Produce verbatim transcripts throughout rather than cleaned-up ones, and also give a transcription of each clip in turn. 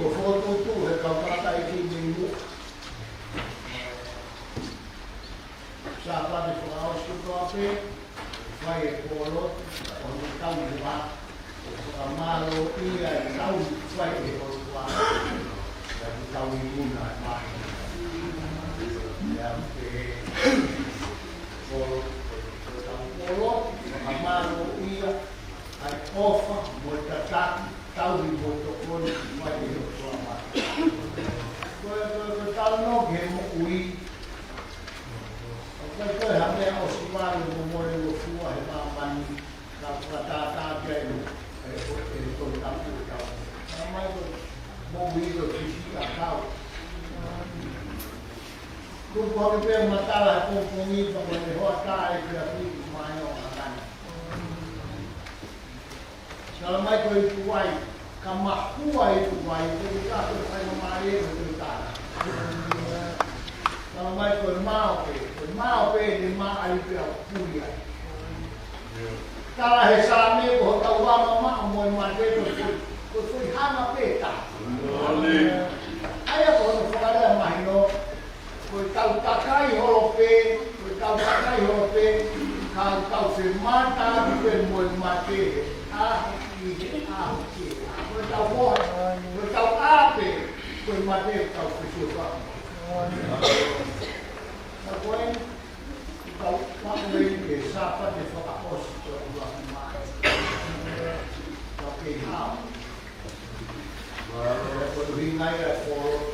Ko e fokotuʻutuʻu he kau tangataʻeiki mei muʻa. Sāpate fakaʻosi kotoa pē, fai e pōlotu, ʻo ne tau muʻa, ʻo fakamālōʻia e tau fai ʻe he ʻOtua, ʻa e tau i muna e māhina. ʻA ia ko e pōlotu, ko e tau pōlotu, fakamālōʻia, ʻa e ʻofa, mo e tataki, tauhi mo e tokoni, mai ʻe he ʻOtua mai. Ko e, ko e, ko e talanoa ki he moʻui. ʻOku ʻikai ko e ha meʻa ʻosi vale mo mole mo fua he māmani, ka fakatātā ki ai ʻe, ʻe, ʻe he Tohi Tapu ʻe tau. Ka mai ko e moʻui ko e fisi ʻakau. Tupu hake pē matala he pongipongi, pea ko e hoʻatā e pea kui mai o ʻanani. Tala mai ko e ipu vai, ka mahua e ipu vai, ko e ʻikai ke fai mamaʻo ia ko e tana. Tala mai ko e mao pē, ko e mao pē ne maʻali pē ʻo puli ai. Tala he Saame ko hotau vā mamaʻo mo e mate ko e foʻi, ko e foʻi hanga pē ʻe taha. ʻA ia ko hono fakalea mahino, ko e tau takai holo pē, ko e tau takai holo pē, ka tau femātaaki pē mo e mate he ʻaho ki he ʻaho ki he ʻaho. Ko e tau moha, ko e tau ʻā pē, ko e mate ko e tau fetuʻu pē. Ka ko e, ko e tau maʻu mei he Sāpate fakaʻosi ko e ʻuluaki Maʻasi. Tau kei hao. Ko e ʻuhinga ia e pōlotu.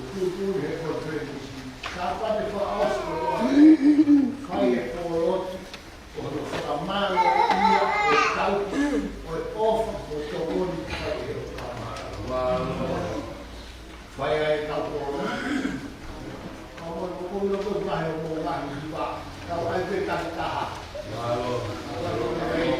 Tuʻutuʻuni he konifelenisi. Sāpate fakaʻosi kotoa pē, fai e pōlotu, ʻo ne fakamālōʻia e tau, ʻo e ʻofa, ʻo e tokoni, fai ʻe he ʻOtua mai. Fai ai e tau pōlotu. Ka ʻoku ou ʻilo ko e lahi hoʻomou ngaahi hiva. Tau ʻai pē takitaha. Tau ʻai pē takitaha.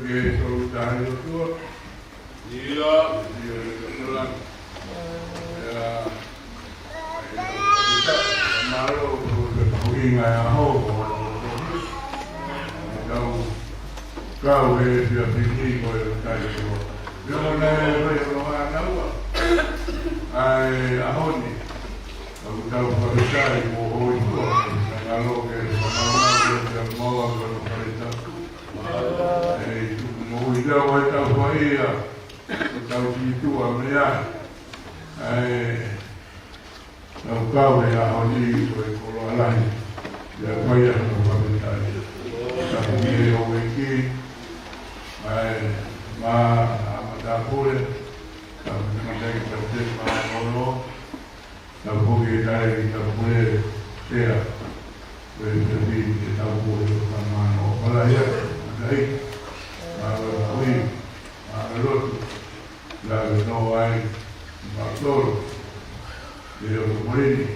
Ke tolu taha ʻOtua. ʻIo. ʻIo, ʻio, ʻio. ʻIo. Mālō, ʻoku ʻi ai e ʻaho, ʻoku tau kau he efiafi ni ko e tai ʻo. ʻIo, naʻe fai ʻo ʻanaua. ʻA e ʻaho ni. Tau tau fakafetaʻi mo ʻoitua. Ngalo ke whanaunga ke te maua ko e fakafetaʻi. ʻE tuku moʻui ʻa e tau faia, ko tau ki tua mea. ʻAi, tau kau he ʻaho ni ko e koloa lahi. ʻIa faia ko fakafetaʻi. Tapu ki he ʻEiki. ʻAi, mā, mā tāpule. Tau mā tāpule, tau te mā kolo. Tau foki e tai ki tau pule ea. Ko e pēpī ke tau pule ʻo ka mano ʻo pala ia. Matai. Mālō e kui. Mālō e lotu. Lave noa ai. Mālō. Ke o ko moini.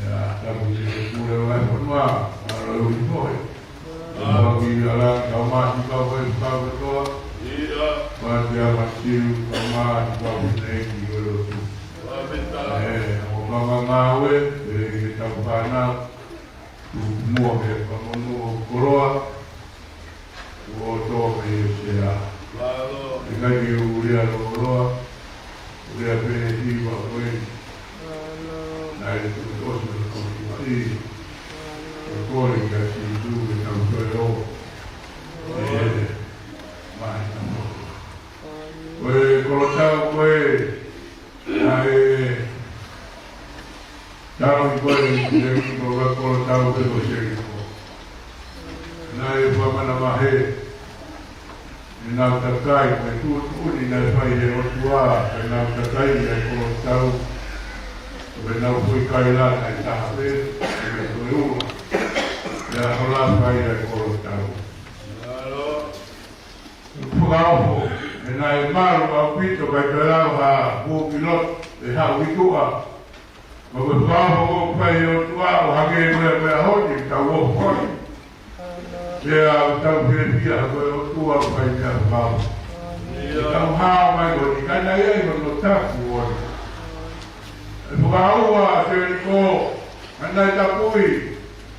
Ia, tau pule ke pule ʻo e fonua. Mālō e ui pohe. Mālō ki ala ka mā ki ka wai ka wai toa. Ia. Pātia Matiu ka mā ki ka wai nei ki o lotu. ʻE, ʻo ngangangāue, ʻe ke tau pāna, tu mua ke whakamonu ʻo koloa, ʻo tō me i sea. ʻE kai ke u lea loloa, u lea pē hiva ko e, naʻe tu tosi o tō ki ai, ʻo kole kia Sīsū ke tau toe ō. ʻE, mai, mai. Ko e kolotau ko e, naʻe tau i ko e, naʻe i ko e kolotau pe ko Seliko. Naʻe fakamana mahe, ʻenau takai, ko e tuʻutuʻuni naʻe fai he ʻOtua, ʻenau takai ʻa e kolotau, ko ʻenau foʻi kaila naʻe taha pē, ʻe ko e ua. ʻIa hola fai ʻa e kolotau. Fakaofo, he naʻe malu ʻaupito kai toe lau ha buki lotu ʻe haʻu ki tuʻa. Ka ko e fakaofo ko e fai ʻe he ʻOtua ʻo hangē ko e meʻa honi, tau ofo honi. Pea ʻoku tau fiefia ko e ʻOtua ʻoku fai meʻa fakaofo. Tau hao mai ko ni, ka naʻe ʻi ai hono tapu honi. ʻE fakaua, Seliko, ʻa naʻe tapui.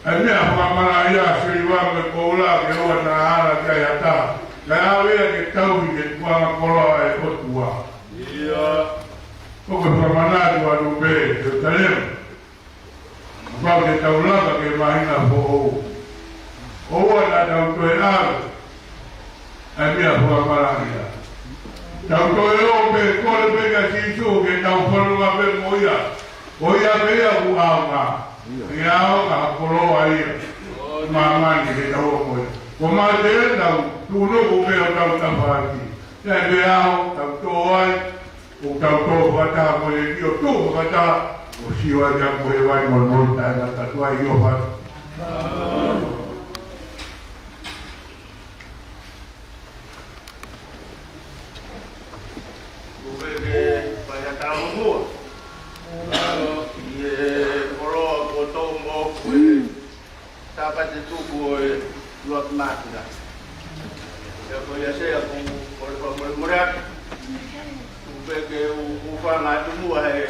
ʻA e meʻa fakamalaʻia, siliva mo e koula, ke ʻoua naʻa ala ki ai ha taha. Kae ʻave ia ke tauhi ke tuanga koloa ʻa e ʻOtua. ʻIa. ʻOku fakamanatu atu pē, Selusalema. Kuo pau ke tau laka ki he māhina foʻou. ʻOua naʻa tau toe ʻalu. ʻA e meʻa fakamalaʻia. Tau toe ō pē, kole pē kia Sīsū ke tau fononga pē mo ia. Ko ia pē ia ʻoku ʻaonga. ʻIa ʻaonga ha koloa ia. Māmani ke tau ō mo ia. Ko mate tau tuʻunuku pē ʻo tau tafaʻaki. Ia pē ʻaho, tau tō ai. ʻO tau tō fakataha mo e ʻEiki ʻo tō fakataha ʻo sio ai kia ko e vai mo e molu taʻengata tuai ʻi ʻofa. Kuo pehē ke fai ha talangofua. ʻI he koloa kuo tō mo e Sāpate tuku ʻo e ʻuluaki Mātila. Pea ko ia Sea ʻoku ou kole fakamolemole atu. Tuku pē ke u, u hūfanga atu muʻa he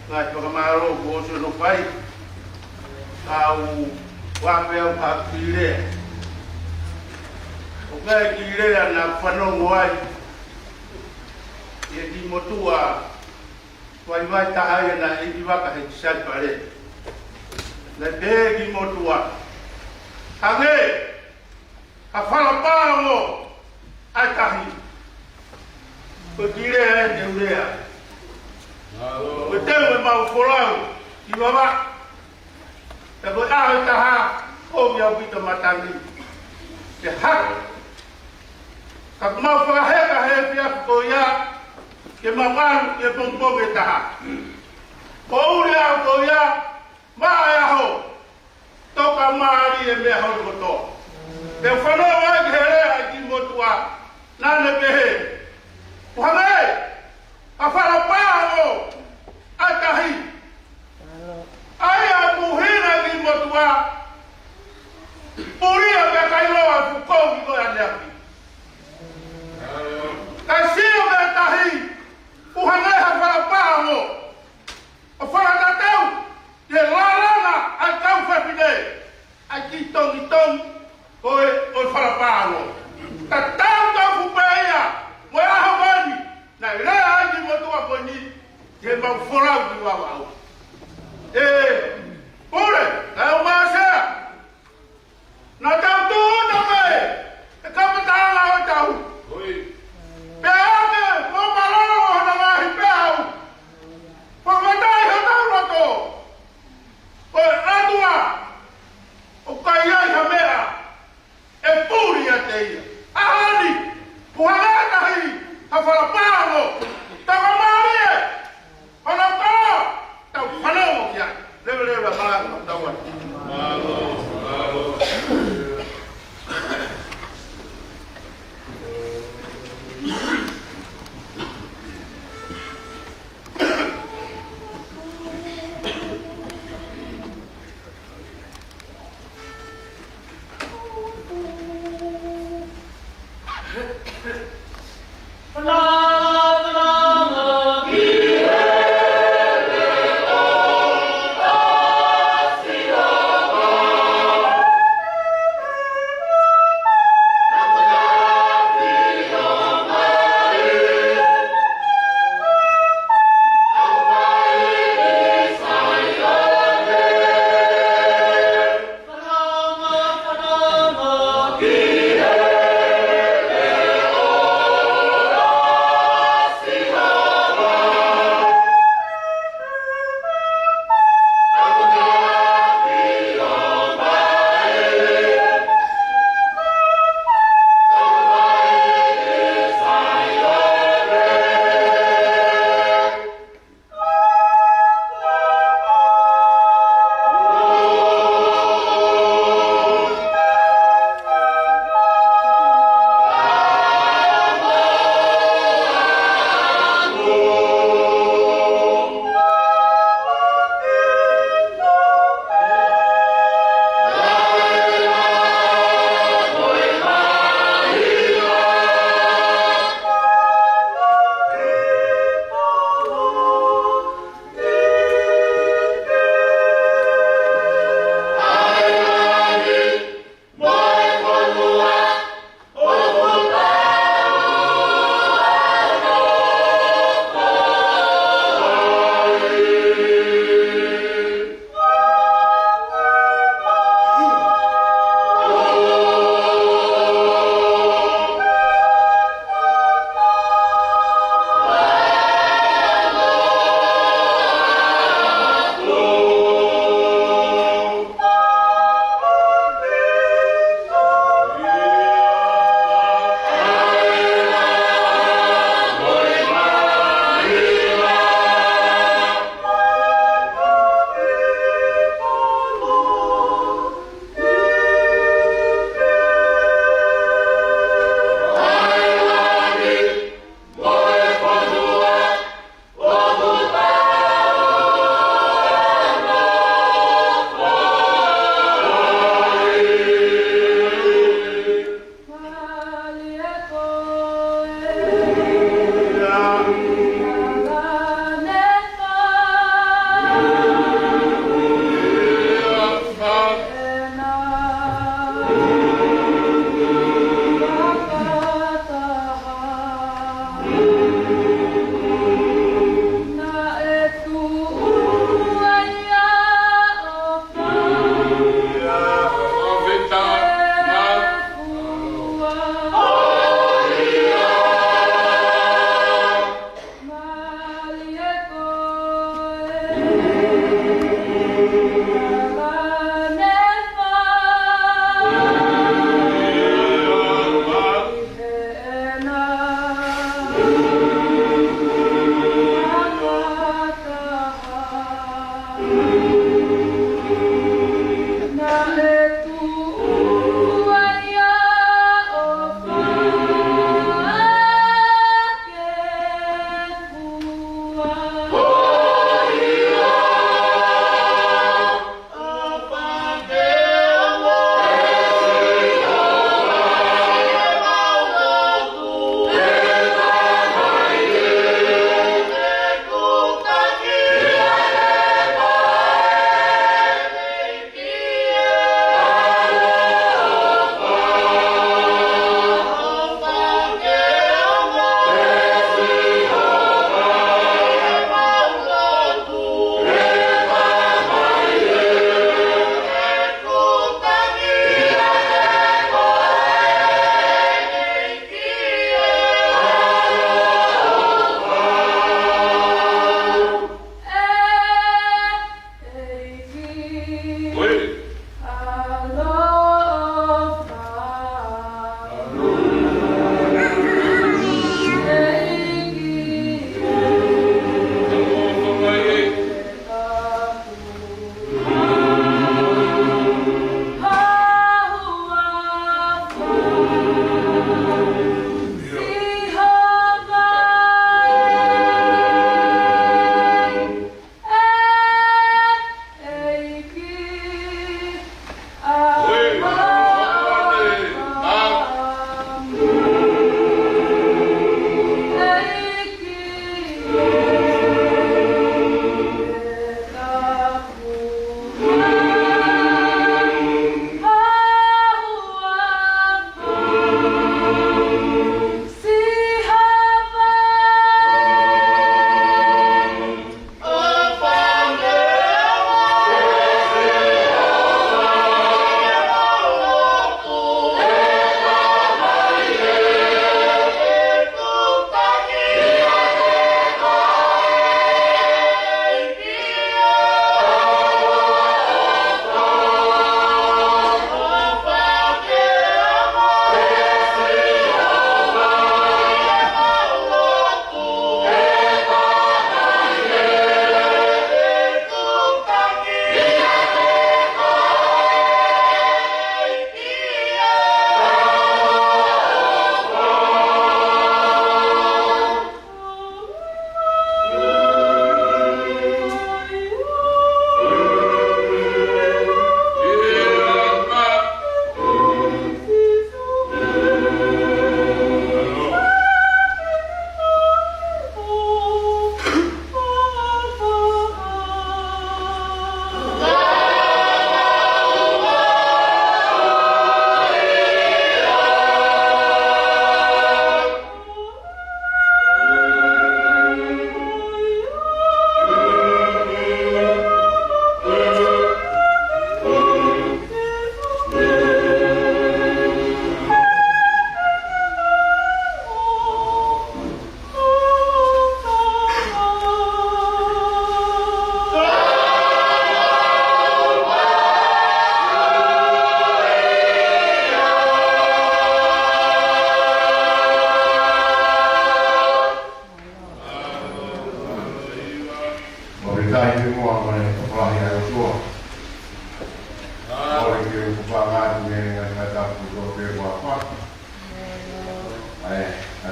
ngaahi fakamālō kuo ʻosi hono fai. Ka u, u ʻave au ha kiʻi lea. ʻOku ʻi ai e kiʻi lea naʻa ku fanongo ai ʻi he kiʻi motuʻa vaivai taha ia naʻe ʻi Vaka he Saipale. Naʻe pehē ki he motuʻa, hangē ha fala pāongo ʻa e tahi. Ko e kiʻi lea eni te u lea. Ko e teu ʻemau folau ki Vavaʻu. Pea ko e ʻaho ʻe taha, ʻomi ʻaupito matangi ke hake. Ka kuo mau fakaheka he efiafi ko ia, ke mau ʻalu ki he pongipongi ʻe taha. Ko e ʻuli ʻaho ko ia, maʻa e ʻaho, toka mālie e meʻa hono kotoa. Pea u fanongo ai ki he lea ʻa e kiʻi motuʻa, naʻa ne pehē, ʻoku hangē ha fala pāongo ʻa e tahi. ʻA ia ʻoku hina e kiʻi motuʻa, pulia pea kai loa e fuʻu kovi ko ē ʻaneafi.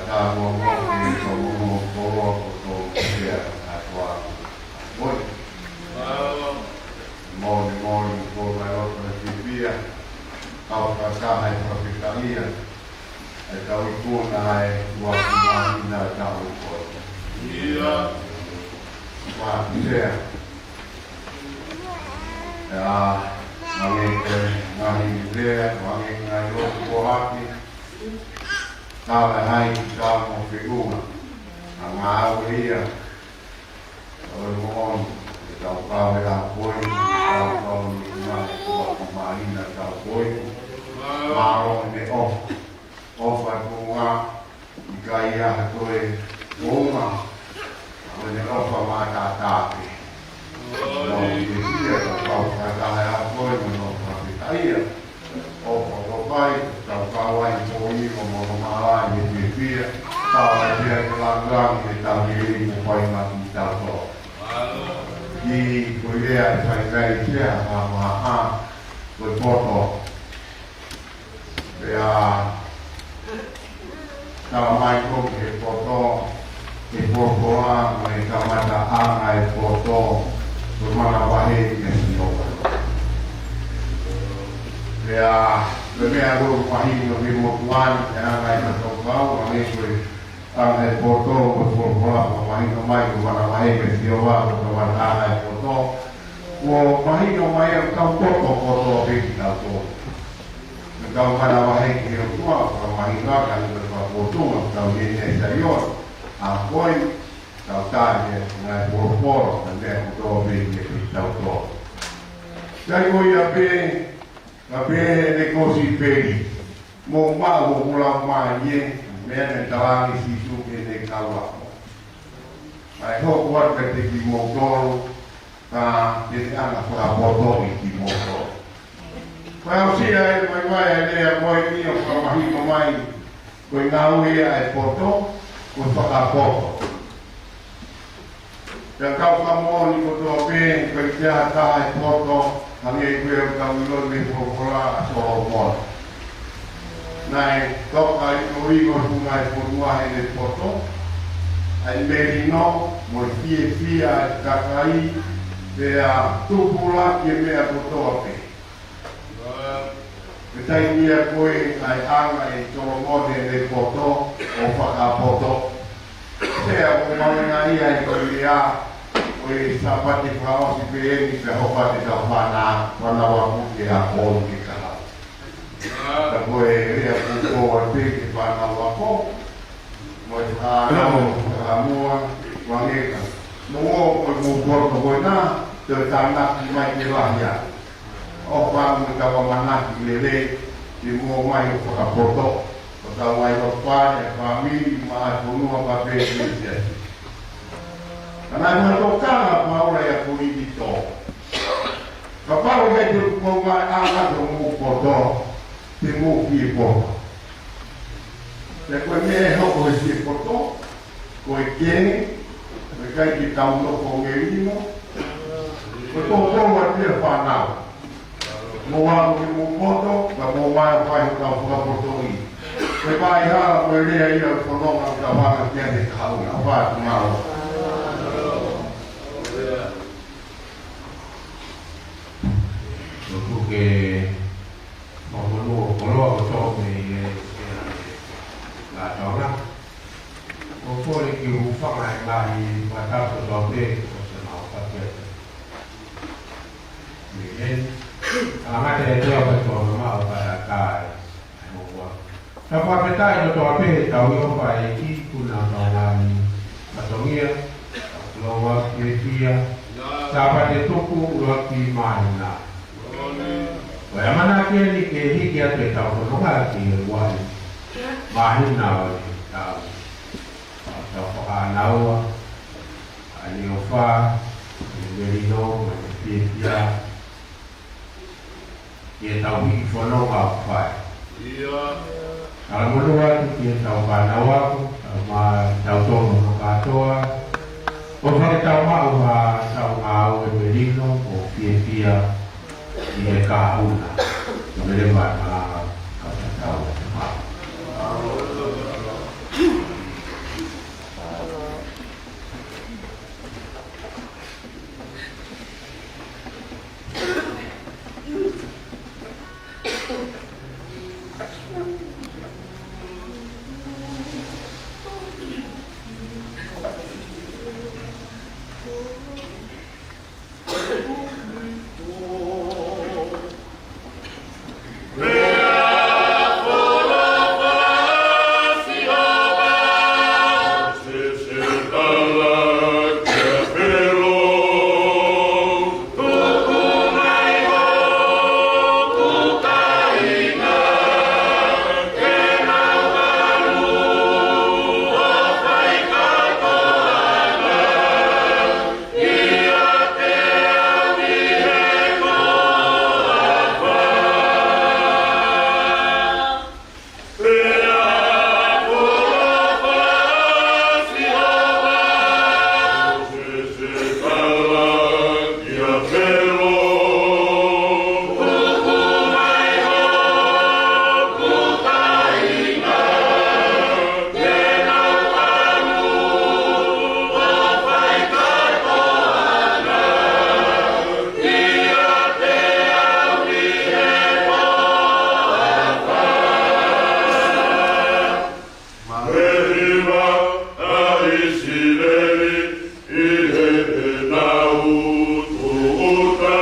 Ka mo mo ki ko mo mo ko lo ko to kia a kua. Moi. Moni moni ko mai lo ko sipia. Kau kaka hai ko pitalia. E kau ikuna e ua kumahina tau ko. Ia. Kua kia. Ia, mange ke, mange ke, mange ngai lo ko haki. Ka la hai ki ka mo ke uma. A ngā au e ia. Oi mo on, e tau kau e a koi, tau kau ni kuma, kua kumahina tau koi. Mālō ne o, o fa tunga, i ka ia ha toe, o uma, a kone o fa mata tāke. Nō ke ia, tau kau kata e a koi, mo nō ka pita ia. ʻO ko ko pai, tau kau ai ko i ko mo ko mala i e pia. Tau ai pia ke langang i e tau i e i ko pai ma ki tau tō. I ko i lea e fai kai sia ha ma ha, ko i poto. Pea, Tala mai ko e poto, e poto a, mai kamata anga e poto, ko e manavahē ki he Sihova. Pea, ko e meʻa ko e mahino ki he motuʻa ni, e anga e poto kau, a me ko e anga e poto, ko e poto a, ko e mahino mai, ko e manavahē ki he Sihova, ko e kamata anga e poto. Ko e mahino mai, e tau poto, poto, pē ki tau poto. Ko e kau manavahē ki he ʻOtua, ko e mahino ka ni ko e fakapōtunga, ko e tau i ʻene sai o, a koi, tau tā ke ngaahi polopolo, ka meʻa ko tō pē ki he pē tau tō. Kai ko ia pē, ka pē ʻene kosipeli, mo maʻu o kula mai e, meʻa ne talangi Sīsū ke ne kau ako. ʻAi hoko atu ka te ki mōtolo, ka te te anga fakapoto i ki mōtolo. Ko e ʻosi ia e mai mai e lea ko e ni o fakamahino mai, ko e ngāue ia e poto, ko e fakapoto. Pea kau ka moʻoni kotoa pē, ko e kia ka e poto, hangē ko e kau ilo me folofola ʻa Solomona. Naʻe toka i ko i ko funga e fonua he ne poto, ʻai melino, mo e fiefia e kakai, pea tupulaki e meʻa kotoa pē. Ko e taimi ia ko e ʻai anga e Solomona ʻene poto ʻo fakapoto. Pea ʻoku mahuʻinga ia e ko ia ʻo e Sāpate fakaʻosi pē eni pea hoko atu e tau fānau, fānau ako ke ako ki he kahaʻu. Ka ko e lea ko e ko e pē ke fānau ako. Mo e fānau, fānau, fānau, fānau. Mo o, mo e mo poto ko ena, te tānaki mai ke lahi a. ʻO fānau mo e tau manaki lelei, ke mo mai ʻo fakapoto. ʻO tau ai ʻo fānau, fāmili, mo e fonua, mo e pēpē. Ka naʻe matokanga Paula ia ko i tito. Kapau ʻe te mo mai anga to mo poto, te mo ki e poto. Te ko e meʻa hoko he ki e poto, ko e kē, ko e kai ke tau nofo ngelino, ko e tō tō a te fānau. Mo ako ke mo poto, ka mo mai fai ho tau fakapoto i. Ko e vai ha, ko e lea ia o fononga o tau hanga kia te kahaʻu, a fā tu mao. Tuku ke Mo monu o koloa ko tō me i le, la taona. Ko kole ki hūfanga e ngaahi matau ko tō me ko se mau ka ke. Amen. Ala ngata e te o ka tō ma o ka ta kai. Ai mo ua. Tau fakafetaʻi kotoa pē, tau ʻofa ʻEiki, puna tau ngaahi fatongia, tau lau fiefia, Sāpate tuku ʻuluaki māhina. Ko e ʻamanaki eni ke hiki atu e tau fononga ki he ua māhina ʻo e tau. Tau fakaʻānaua, ʻa e ʻofa, ʻa e melino, ʻa e fiefia, ke tau hiki fononga ʻoku fai. Ia. Tala monū atu ki he tau fānau ako, tau ma-, tau tō mo kātoa. ʻOfa ke tau maʻu ha tau ngāue melino ʻo fiefia ʻi he kahaʻu na. Ko mele ma na tau tau tau. ʻIva ʻa ʻIsileli ʻi heʻenau tūʻuta.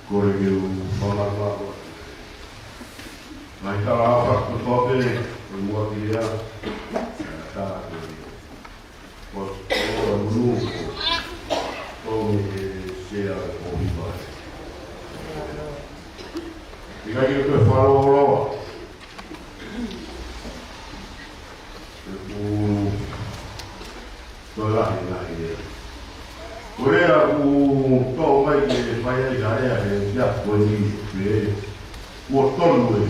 Kole ke u fakamālō atu. Ngaahi talaʻofa kotoa pē, ʻoku muʻaki ia, tā ke, ko, ko, munu, ko, ko, me, e, sea, ko, hiva. ʻIkai ke u fakalōloa. ʻOku toe lahi ngaahi lea. Ko e lea ʻoku toʻo mai ke fai ai ha lea he efiafi ko eni pē, kuo tonu e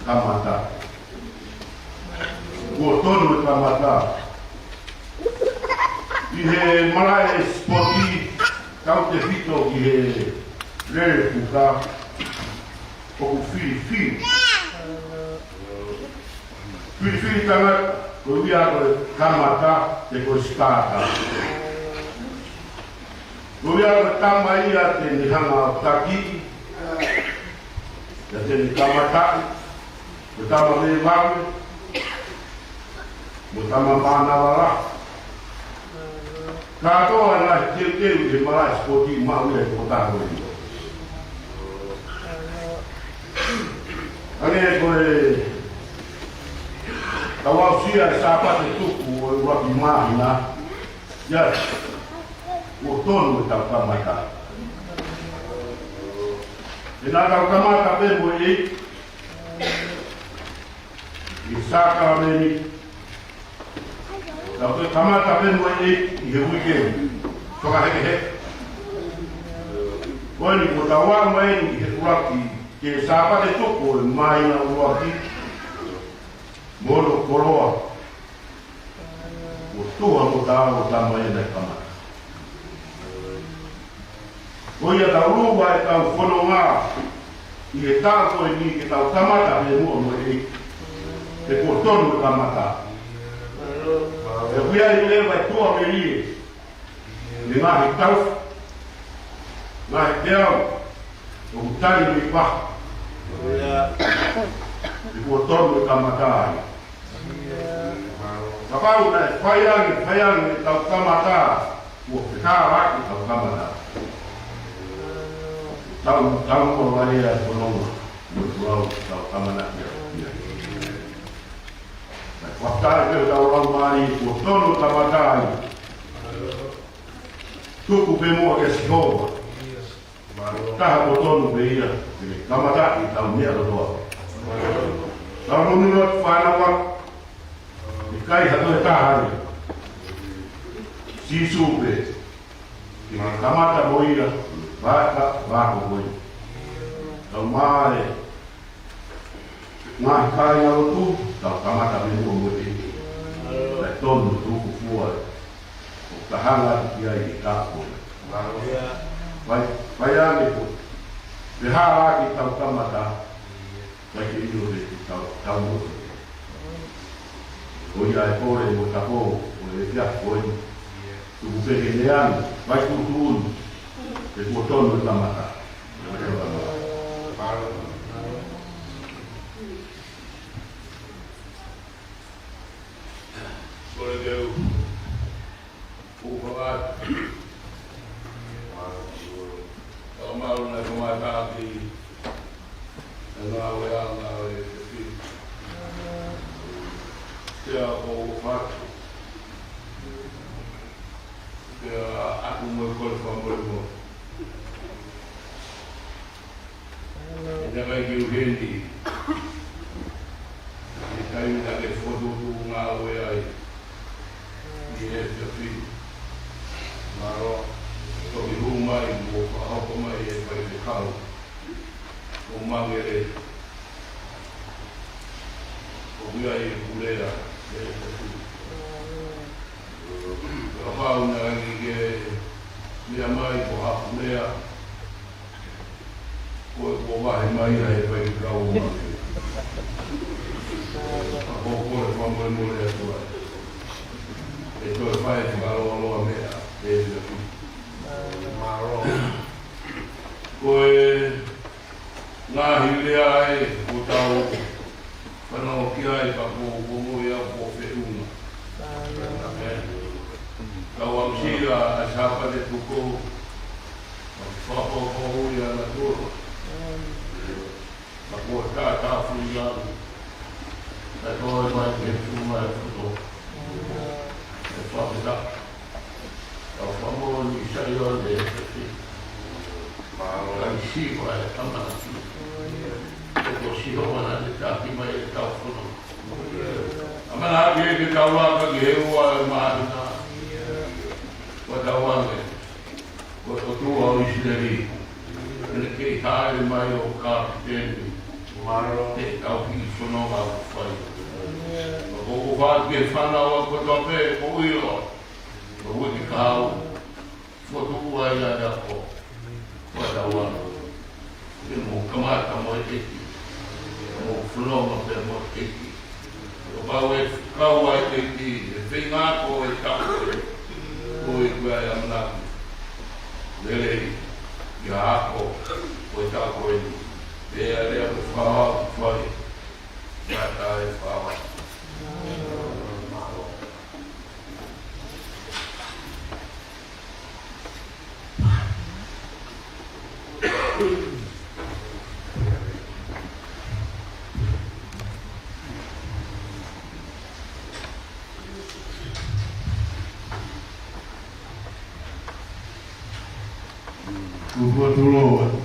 kamata. Kuo tonu e kamata. ʻI he malaʻe sipoti, tautefito ki he lele puka, ʻoku filifili. Filifili tangata, ko ia ko e kamata, pe ko e starter. Ko ia ko e tama ia te ne hanga ʻo taki, ia te ne kamataʻi, Ko e tama veivave, mo e tama mānava lahi. Kātoa ʻa e ngaahi teuteu ʻi he malaʻe sipoti maʻu ia ʻi he tokotaha ko eni. Hangē ko e tau aʻusia e Sāpate tuku ʻo e ʻuluaki māhina, ʻio, kuo tonu ʻetau kamata. He naʻa tau kamata pē mo e ʻEiki ʻi he sākalamēniti. Tau toe kamata pē mo e ʻEiki ʻi he uike fakahekeheke. Ko eni kuo tau aʻu mai eni ʻi he ʻuluaki, ki he Sāpate tuku ʻo e māhina ʻuluaki, mo hono koloa. Kuo tuha mo taau ʻo tama ʻena e kamata. Ko ia tau lua ʻetau fononga ʻi he taʻu ko eni ke tau kamata pē muʻa mo e ʻEiki. He kuo tonu e kamata. He ʻoku ʻi ai leva e tuʻamelie, mo e ngaahi tauhi, ngaahi peau, ʻoku tali mei paha. He kuo tonu e kamata ai. Kapau naʻe fai ange, fai ange ʻetau kamata, kuo fekālaaki ʻetau kamata. Tau, tau mo laia e fononga, mo tau, tau kamata ia, ia. Naʻe fakataha pē ʻetau laumālie, kuo tonu kamata ai. Tuku pē muʻa kia Sihova. Taha kuo tonu pē ia, ke kamataʻi ʻetau meʻa kotoa. Tau monū atu fānau, ʻikai ha toe taha ia. Sīsū pē, ke kamata mo ia, vaka, vaka ko ia. Tau mālie. Ngaahi kāingalotu, tau kamata pē muʻa mo e ʻEiki. Naʻe tonu tuku fua ē. ʻO ka hanga atu ki ai e taʻu ko ē. Fai, fai ange ko e hā ʻetau kamata, ʻikai ke ʻilo pē ʻetau, tau mo e. Ko ia e kole mo e tapu, ko e efiafi ko eni. Tuku pē ke ne anu, fai tuʻutuʻuni, he kuo tonu e kamata. Kole ke u, u fakaʻatā. Ka mau na kamata ki, e ngāue ʻa e ngāue e pī. Pea ko u fatu. Pea ʻoku mau kole fakamolemole. ʻE naʻe ʻikai ke u heni he taimi naʻa ke fokotuʻutuʻu ngāue ai ʻi he efiafi. Mālō, toki hū mai mo fakahoko mai e faifekau. Ko Mangele, ʻoku ʻi ai e pule ʻa e efiafi. Kapau naʻe ʻikai ke meʻa mai ko ha pule, ko e kuo vahe mai ʻa e faifekau ʻo Mangele. Ka ko e kole fakamolemole atu ai. ʻE toe fai fakalōloa meʻa, ʻe ia. Mālō. Ko e ngaahi lea ē, kuo tau fanongo ki ai, ka ko, ko mo ia ko feʻunga. ʻĒmeni. Tau aʻusia ʻa e Sāpate tuku, fakapoʻuli ʻa e natula. Ka ko e tātāfui lahi, ka toe mai ke tu mai foto. ʻE fakafetaʻi. Tau fakamoʻoni Saione ʻe he Mālō. Ka ʻi siva e ʻamanaki. ʻE ko Sihova naʻa ne taki mai ʻetau fononga. ʻAmanaki ke tau laka ki he ua e māhina. Ko tau ange. Ko e ʻOtua ʻo ʻIsileli. ʻEne kei hāʻele mai ʻo kapiteni. Mālō. ʻEtau kiʻi fononga ʻoku fai. Ko u fai ke fānau ʻa kotoa pē, ko u ʻilo. Ko u ki kau. Fotu ua ia ia ko. Ko tau ange. Ke mou kamata mo e ʻEiki. Ke mou fononga pē mo e ʻEiki. Kapau ʻe kau ai e ʻEiki, ʻe feinga ko e tapu ko e, ko e kua e ʻamanaki. Lelei, ia ako, ko e tapu ko eni. Pea lea ko e fakahā, fai. Kuo tulo atu.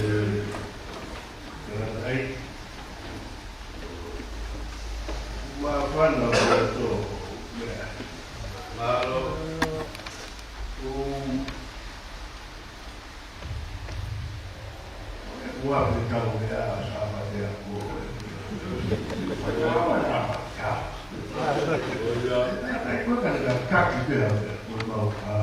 Eh, ai. Māfana ʻaupito. Mālō. Um, Ua pe tau mea a Sāpate ako. Ai, ko ka ka kaki pea, ko mau ka.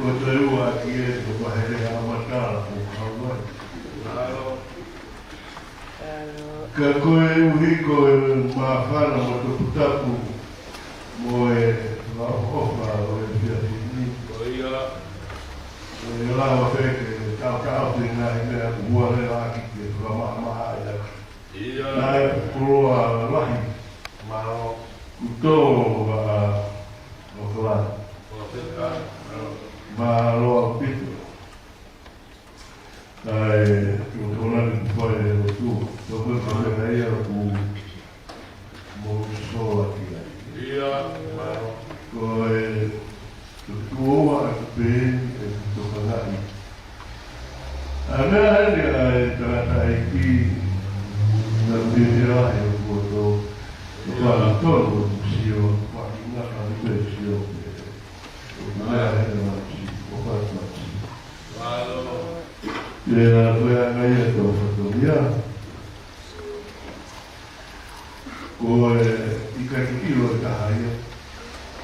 Ko te ua ki e, ko mahele a matala, ko ka wai. Ka koeʻuhi ko e māfana mo toputapu mo e fakaʻofoʻofa ʻo e efiafi ni. Ko ia. Ko e lava pē ke tautau atu e ngaahi meʻa kuo hualela ʻaki ke fakamaʻamaʻa ia. Ia. Naʻe koloa lahi. Mālō. Kuo tō ʻa ʻOkalani. Mālō ʻaupito. ʻAi, ʻoku tokona ni kuo fai e lotu. Tokona ni kuo fai e lotu. Mo sola ki ai. Ia, mālō. Ko e, ko e tuʻo ua ʻa e peni ʻe tokangaʻi. ʻA e meʻa eni ʻa e tangataʻeiki, na pehē ai ʻoku tō, ʻoku tō, ʻoku sio, ʻoku ngata ni pē sio. ʻOku meʻa eni ʻa e mati, ʻoku fai mati. Mālō. Pea ko e anga ia ʻetau fatongia. Ko e ʻikai ke ʻilo ʻe taha ia,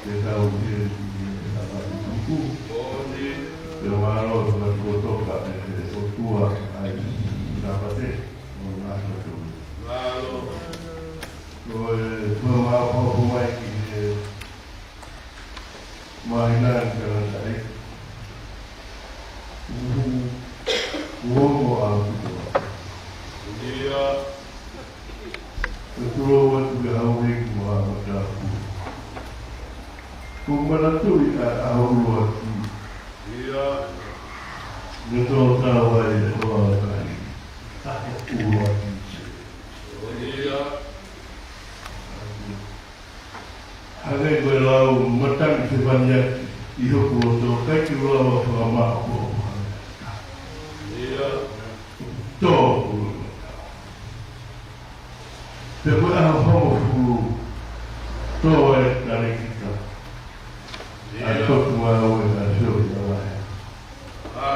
ke tau ʻi he, ʻi he Sāpate tuku. Pea mālō, ka tuku toka ʻe he ʻOtua ʻa e Sāpate, ʻo ngā fatongia. Mālō. Ko e, ko e mālō, ko mai ki he Māhina ni ka lata ai. Uhu, uongo ʻaupito. Ia. Ko e tulo atu ke hau hei kua mataku. Ko manatuʻi ʻa e ʻaho ʻuluaki. Ia. Ne tō tau ai e hoa kai. ʻAho ʻuluaki. Ia. Hangē ko e lau matangi fefaniaki ʻi hoku loto, ʻikai ke u lava fakamaʻopoʻopo. Ia. Tō ʻuluaki. Pea ko e ʻaho hongofulu, tō e talēkita. Ia. ʻA e totu ngāue ʻa Siofi Lalahi. ʻA.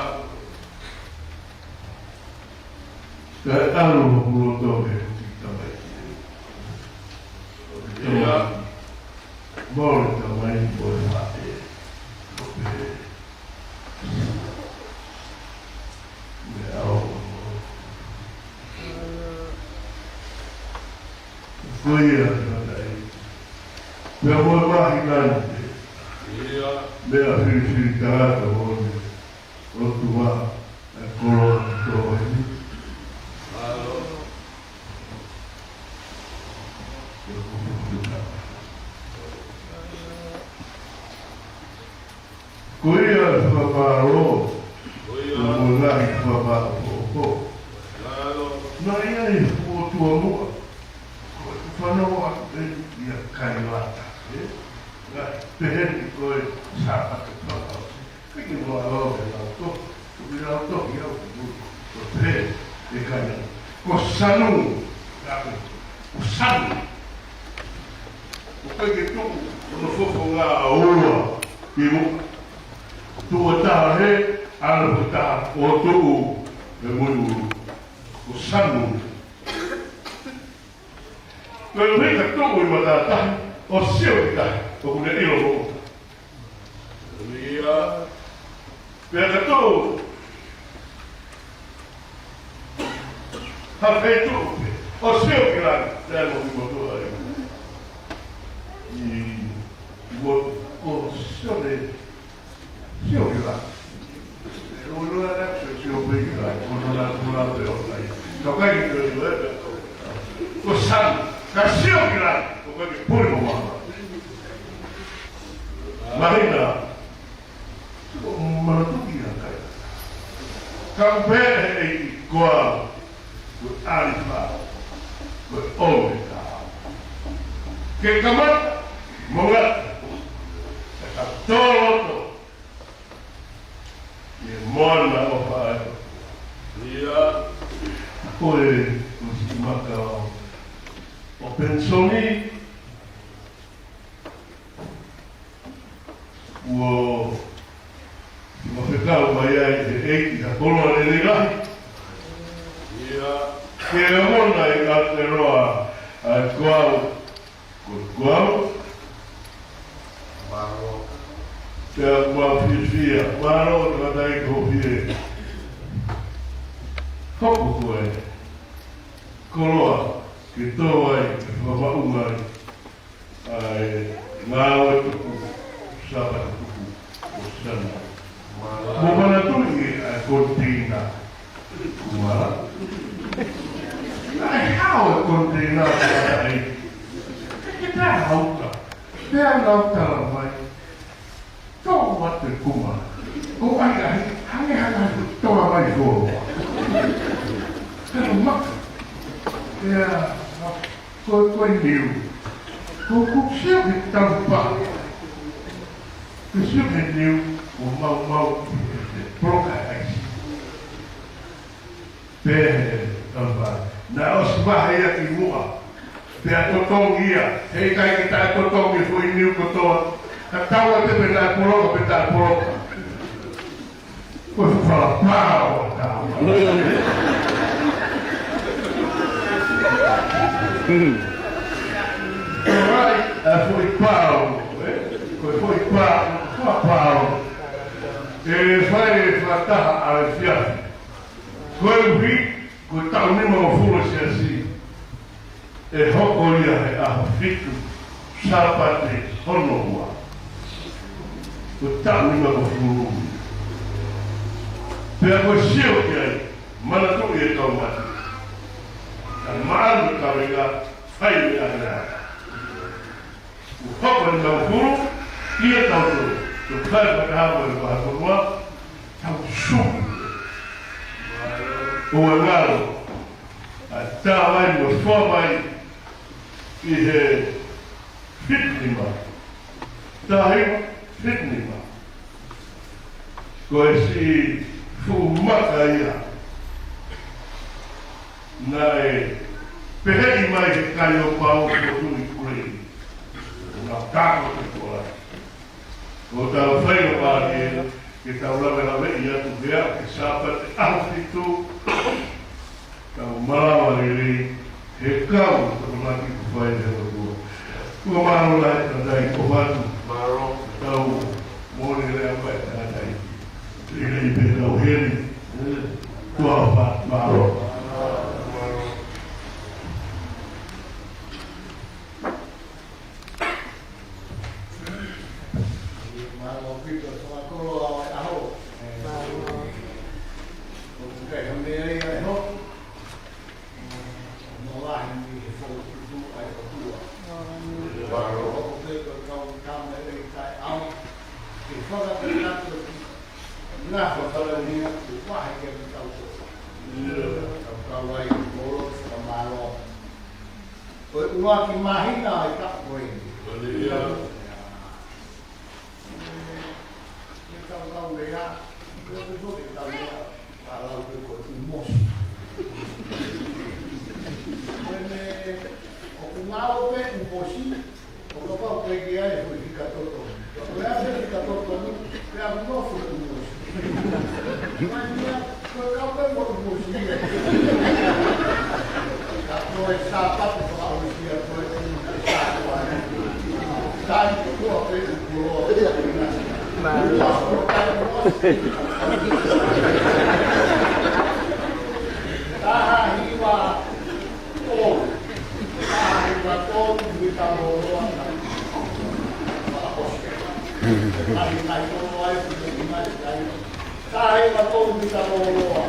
Ka e ʻalu hoku loto he kuki tamai. Ia. Mole tamai mo e faʻē. Ko pē. Meʻa ʻo. Ko ia, ka tai. Pea mo e māhina ni. Ia. Meʻa filifili tangata mo ne. ʻOtua, ʻa e koloa ʻoku tō eni. Mālō. Ko ia e fakamālō, ko ia. Mo e ngaahi fakamaʻopoʻopo. Mālō. Naʻe ʻi ai e ʻOtua muʻa. Ko e fanongo atu eni ia kai lata, ē? Ngaahi pehē ni ko e Sāpate Fakaʻosi. ʻIkai ke u ʻalu au he lautohi, ko e lautohi au ki mui, ko e pehē ʻe Kaina. Ko Sanu, ʻa ē, ko Sanu. ʻOku ʻikai ke tuku hono fofonga ʻo ua ki muʻa. Tuʻu ʻe taha hē, ʻalu ʻe taha ʻo tuʻu he muimui. Ko Sanu. Koeʻuhi ka tuʻu ʻi matātahi, ʻo sio ki tahi, ʻoku ne ʻilo moʻuta. Ia. Pea ka tuʻu ha feituʻu pē, ʻo sio ki langi, naʻe moʻui motuʻa ʻi, ʻi motu, ʻo sio le, sio ki langi. E ʻulu a Ko nana kula pe o kai. Ka kai ki te o e. Ko san, ka sio ki la, ko kai ki pule mo mama. Mahina, ko manatuʻi a kai. Ka pehē ʻe he ʻEiki ko au, ko e ʻAlifa, ko e ʻOmeka. Ke kamata, mo ngata, ʻe ka tō loto, ʻi he moana ʻofa ʻa e ʻOtua. Ia. Ko e, ko si maka ʻo, ʻo penisoni, ʻoku, ʻoku fekau mai ai ʻe he ʻEiki ha koloa lelei lahi. Ia. Ke ʻomai ʻe Aotearoa, ʻa e ko au, ko, ko au. Mālō. Pea ʻoku mau fiefia. Mālō, tangataʻeiki, hoʻo fie hoko ko e koloa ke tō ai, ke fakamaʻunga ai ʻa e ngāue tupu, Sāpate tupu ʻo Sānuali. Mo manatuʻi ʻa e koniteina. Kumala. Naʻe hao e koniteina, tangataʻeiki. Ke pea hauka. Pea nau tala mai. Tō atu e kumala. Ko ai ai, hangē hangē ko e toa mai ko. Kano maka. Ia, ko, ko e niu. Ko, ko sio ki he taupa. Ko sio ki he niu, ko maumau, poloka ʻaisi. Pehē, taupa. Naʻe ʻosi vahe ia ki muʻa. Pea totongi ia. Heʻikai ke taʻetotongi foʻi niu kotoa. Ka tau ʻa te pe taʻepoloka, pe taʻepoloka. Ko e fakapao, tau. Ko e ʻai, ʻa e foʻi pao, ē? Ko e foʻi pao, fakapao. ʻE fai e fakataha ʻa e fiafi. Koeʻuhi, ko e taʻu nimangofulu ʻa e siasi. ʻE hoko ia he ʻaho fitu, Sāpate hono ua. Ko e taʻu nimangofulu. Pea ko e sio ki ai, manatuʻi e kau mate. Ka maʻanu ka venga, fai ni a mea. Ko e hoko nimangofulu, ia tau tō, tō kai ka taha mo e vaha konua, tau suku. ʻO e ngalo. ʻA e tā mai mo e fua mai ʻi he fitu nima. Taha hiva, fitu nima. Ko e siʻi fuʻu maka ia. Naʻe peheʻi mai he kai ʻo pau ko tui kule. Naʻa kako te kola. Ko tau fai o pāke, ke tau lavelaveʻi atu pea, ke Sāpate ʻaho fitu, tau malava lelei, he kau, tau maki ku fai he ʻOtua. Ko mālō lahi tangataʻeiki, ko fatu. Mālō. Tau mole lea mai tangataʻeiki. Lelei pe tau heli. Tua fatu, mālō. Mālō ʻaupito e fakakoloa ʻo e ʻaho. ʻOku ʻikai ha meʻa ia ʻe hoko. Mo lahi ni he foʻi tutu ʻa e ʻOtua. Mālō. ʻOku pē ko e kau tama e taʻeʻaho. Ke fakapena atu ki na fakalauni atu vahe ke tau tō. Tau tau ai, molo fakamālō. Ko e ʻuluaki māhina ʻa e taʻu ko eni. Haleluia. Ke tau tau lea, ko e tau lea, ka lau ke ko e ʻumosi. Ko e meʻa, ʻoku ngalo pē ʻumosi, ʻo kapau ʻoku ʻikai ke ʻi ai e foʻi hika toto. Ko e ʻai e hika toto, pea ʻoku nofo e ʻumosi. Mai mea, ko e kau pē mo ʻumosi ia. Ka ko e Sāpate fakaʻosi ia ko e ʻumosi Sāpate. Sai kua pē ʻumosi. Taha hiva tolu. Taha hiva tolu mita lōloa. Taha hiva tolu mita lōloa.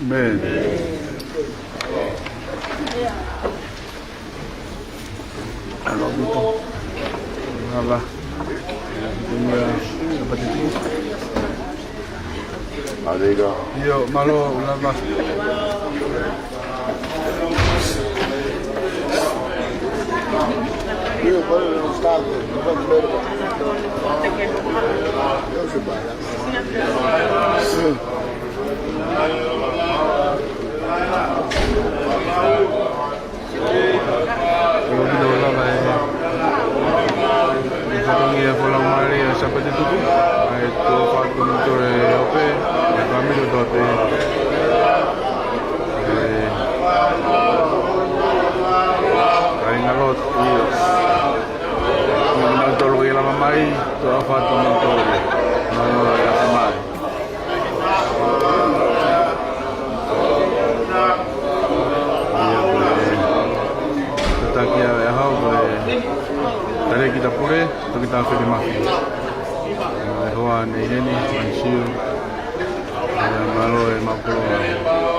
ʻĒmeni. ʻAlo ʻaupito. Lava. Ia, Sāpate tuku. There you go. ʻIo, mālō, lava. Ko e ʻilo lava e, e fatongia e folau mālie ʻa e Sāpate tuku, ʻa e tuʻo fā ʻo e komimitole ʻo e ʻope, ʻa e fāmili ʻo Toapē. ʻE, kāinga lotu, ʻio. Ko kinautolu ʻe lava mai, tuʻo fā ʻo e komimitole. Mālō e afe mai. Ia ko e tataki ʻa e ʻaho ko e Talēkita Pule, Toketā Fele Mafi. ʻE hoa nei heni, Manisio. Ia mālō e maʻu koloa.